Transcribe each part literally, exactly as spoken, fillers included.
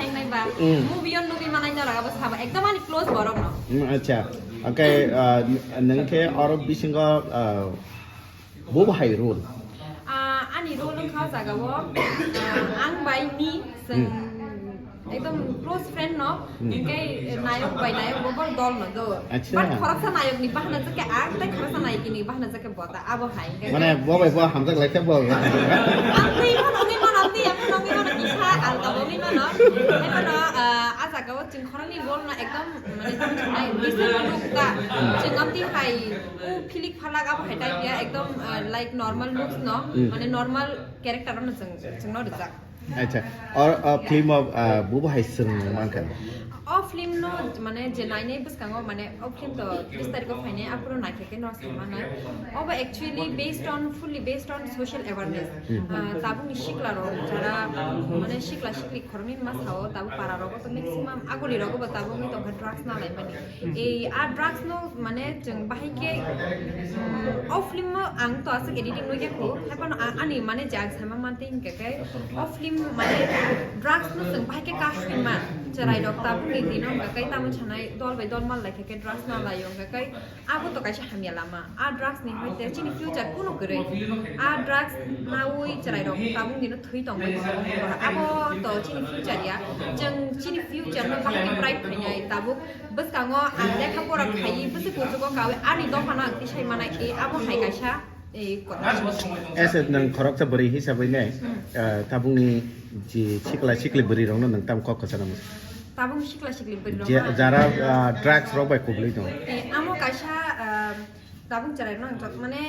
Nai ba, hmm, movie o nugwi manai norok abo sabo ekdom ani close borok no. Hmm, acha. Okay, uh, nang khe oro bisingo, uh, bo bahai role. Ah, ani role wngkha o jaga o, ah, ang bai ni, hmm, ekdom close friend no, hmm, hingke nayok bai nayok bo bor dol no do. Acha. But khoroksa nayok ni bahana jake ang, tei khoroksa nayok ni bahana jake bota, abo hai. Mane bo bai bo hamjak lai khe bo. Ang twi mano, twi mano, twi mano, twi mano, kisa alka bo twi mano. Tei mano, ah, a jaga o chwng khoroknwi role no ekdom, mane, tamo sanai, decent look ta. Chwng amtwi hai, o philik phalak abo hai type ya, ekdom, ah, like normal looks no, hmm, mane normal character no chwng, chwng no rijak. Acha, or, uh, film of, uh, bubo hai swrwng mankha. O film no, mane, je nainai bwskango, mane, o film to tris tarikh o phainai, aphuru naikhe khe no sai manai. Obo actually based on, fully based on social awareness. Hmm. Uh, tabukni sikla rok jara, mane, sikla sikli khoroknwi ma sao, tabuk para rogo to maximum aguli rogo bo tabuk wngwi tongkha drugs na laimani. Ei, a drugs no, mane, chwng bahai khe, mm, o film o ang to aswk editing nugya kho, hai phano a-, ani, mane, je ang sama mantwi hingkha khe, o film, mane, drugs no chwng bahai khe kasui ma, chwrai rok tabukni dino hingkha khe tamo sanai dol bai dol mal lai kha khe drugs na lai o hingkha khe abo to kaisa hamya lama. A drugs ni hoite chini future kunu kwrwi. A drugs naui chwrai rok tabuk dino thwi tong bai tong abo to chini future ya. Chwng chini future no bahai khe bright khainai tabuk. Bwskango ang lekha pora khaiwi bwswk kuchugo kawi ani dophano ang tisai manai khe abo hai kaisa, eh, kotha. Ese nwng khoroksa bwrwi hisabwi nai, hmm, ah, tabukni je sikla sikli bwrwi rokno nwng tamo kok kwchana muchung? Tabukni sikla sikli bwrwi rokno je-, jara, ah, drugs rok bai kubulwi tongo. Eh, amo kaisa, ah, tabuk chwrai rokno ang jot-, mane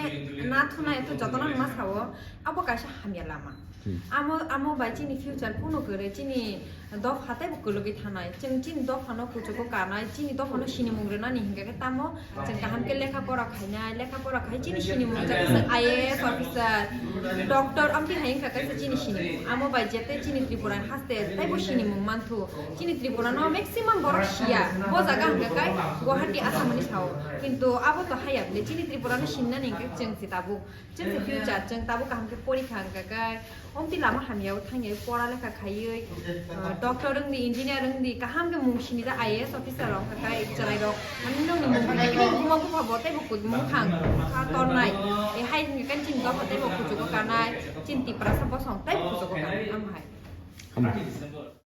nathuna eto jotono ma sao, abo kaisa hamya lama. Hmm. Amo, amo bai chini future kunu kwrwi, chini dopha teibo kwlwgwi thanai. Chwng chini dophano kuchugo kanai, chini dophano sinimung rwnani hingkha khe tamo chwng kaham khe lekha pora khainai, lekha pora khai chini sinimung, jagwi chwng I A S officer, doctor, amtwi hai wngkha kaisa chini sinimung. Amo bai jete chini Tripura ni haste teibo sinimung manthu. Chini Tripura no maximum borok siya. Bo jaga hingkha khe Guwahati, Assam ni sao. Kintu abo to haya bile chini Tripura no sinani hingkha chwng se tabuk. Chwng se future, chwng tabuk kaham khe porikha hingkha khe, omtwi lama hamya o thangya, pora lekha khaiwi, ah, doctor wngdi, engineer wngdi, kaham khe mung sinijak I A S officer rok hingkha khe chwrai rok, mane nwngni mung buma bupha bo teibo kut mung thang kha tornai, eh, hai hingkha khe chini dopha teibo kuchugo kanai, chini Tiprasa bosong teibo kuchugo kanai, amo hai. Hambai.